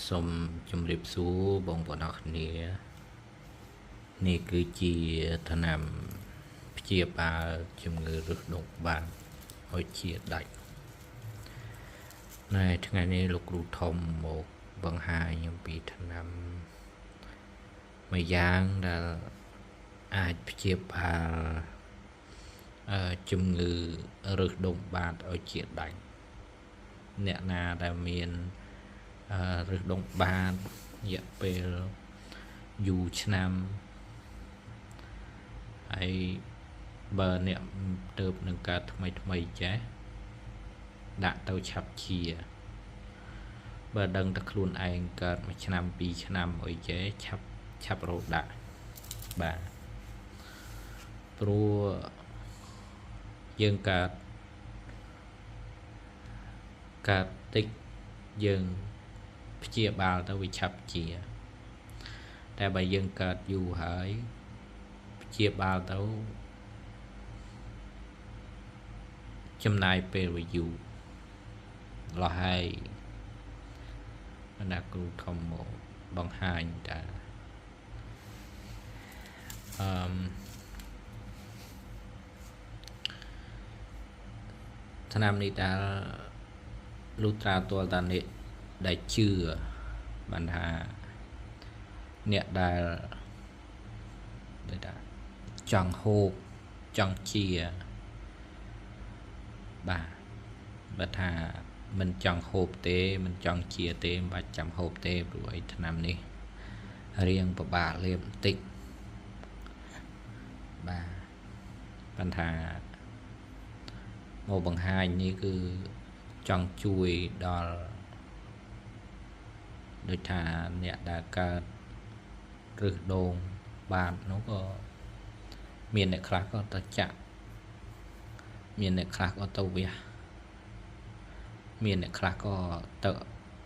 សូមជម្រាបសួរបងប្អូនអរគ្នានេះគឺជាថ្នាំព្យាបាលជំងឺឫសដូងបាតឲ្យជាដាច់ណែថ្ងៃនេះលោកគ្រូធំមកបង្ហាញអំពីថ្នាំមួយយ៉ាងដែលអាចព្យាបាលជំងឺឫសដូងបាតឲ្យជាដាច់អ្នកណាដែលមានឫសដូងបាតរយៈពេលយូរឆ្នាំហើយបើអ្នកទៅនឹងកើតថ្មីថ្មីចេះដាក់ទៅឆាប់ជាបើដឹងតែខ្លួនឯងកើតមួយឆ្នាំពីរឆ្នាំអីចេះឆាប់ឆាប់រោដាក់បាទព្រោះយើងកើតកើតតិចយើងព្យាបាលទៅវាឆាប់ជាតែបើយើងកើតយូរហើយព្យាបាលទៅចំណាយពេលវាយូរលោះហើយបណ្ដាគ្រូធំមកបង្ហាញថាអឺថ្នាំនេះដែលលុះត្រាទាល់តានេះដែលជឿបានថាអ្នកដែលថាចង់ហូបចង់ជាបាទបើថាមិនចង់ហូបទេមិនចង់ជាទេមិនបាច់ចាំហូបទេព្រោះអីថ្នាំនេះរៀងពិបាកលេបបន្តិចបាទបានថាមកបង្ហាញនេះគឺចង់ជួយដល់ដូចថាអ្នកដែលកើតឫសដូងបាតនោះក៏មានអ្នកខ្លះក៏ទៅចាក់មានអ្នកខ្លះក៏ទៅវះមានអ្នកខ្លះក៏ទៅ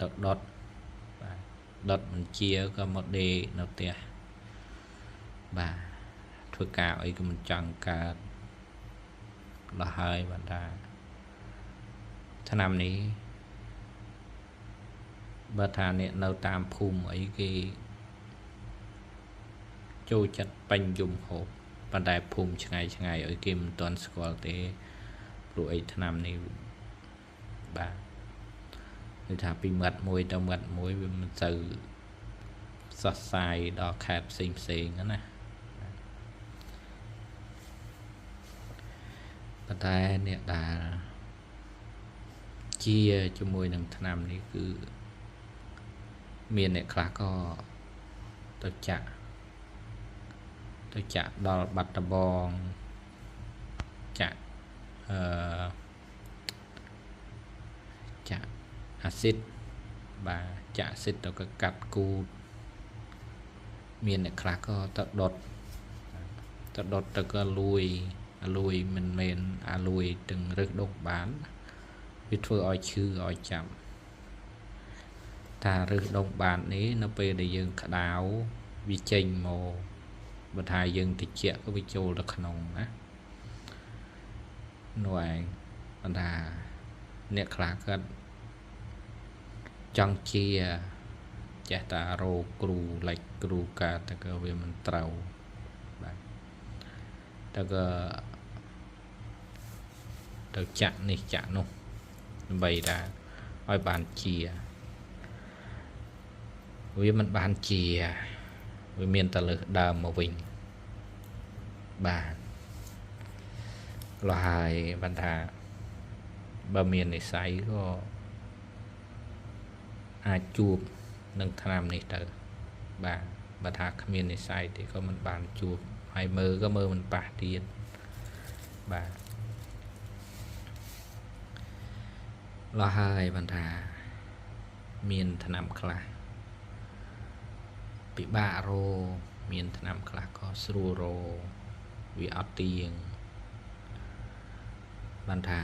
ដុតបាទដុតមិនជាក៏មកដេកនៅផ្ទះបាទធ្វើការអីក៏មិនចង់កើតដល់ហើយបាទថាថ្នាំនេះបើថាអ្នកនៅតាមភូមិអីគេចូលចិត្តពេញយំហូបប៉ុន្តែភូមិឆ្ងាយឆ្ងាយឲ្យគេមិនទាន់ស្គាល់ទេព្រោះអីថ្នាំនេះបាទគឺថាពីមាត់មួយទៅមាត់មួយវាមិនសូវសោះសាយដល់ខេត្តផ្សេងផ្សេងណាប៉ុន្តែអ្នកដែលជាជាមួយនឹងថ្នាំនេះគឺមានអ្នកខ្លះក៏ទៅចាក់ដល់បាត់ដបងចាក់ចាក់អាស៊ីតបាទចាក់អាស៊ីតទៅក៏កាត់គូតមានអ្នកខ្លះក៏ទៅដុតទៅក៏លួយមិនមែនអាលួយទាំងរឹសដុកបានវាធ្វើឲ្យឈឺឲ្យចាំថារឹសដុកបាននេះនៅពេលដែលយើងក្តៅវាចេញមកបើថាយើងតិចក៏វាចូលទៅក្នុងណានោះឯងបើថាអ្នកខ្លះគាត់ចង់ជាចេះតែរោគ្រូលិចគ្រូកាតែក៏វាមិនត្រូវបាទតែក៏ទៅចាក់នេះចាក់នោះដើម្បីថាឲ្យបានជាវាមិនបានជាវាមានតែលើសដើមមកវិញបាទលោះហើយបានថាបើមាននិស័យក៏អាចជួបនឹងថ្នាំនេះទៅបាទបើថាគ្មាននិស័យទេក៏មិនបានជួបហើយមើលក៏មើលមិនប៉ះទៀតបាទលោះហើយបានថាមានថ្នាំខ្លះពិបាករមានថ្នាំខ្លះក៏ស្រួលរវាអត់ទៀងបានថា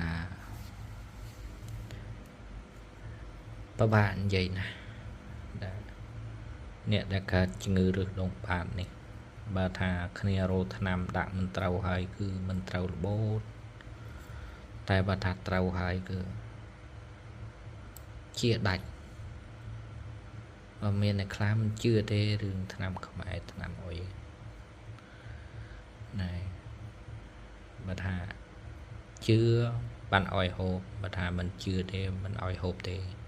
ពិបាកនិយាយណាស់ដែលអ្នកដែលកើតជំងឺឫសដូងបាតនេះបើថាគ្នារោថ្នាំដាក់មិនត្រូវហើយគឺមិនត្រូវរបូតតែបើថាត្រូវហើយគឺជាដាច់ បើមានអ្នកខ្លះមិនជឿទេរឿងថ្នាំខ្មែរថ្នាំអុយណែបើថាជឿបានអោយហូបបើថាមិនជឿទេមិនអោយហូបទេ។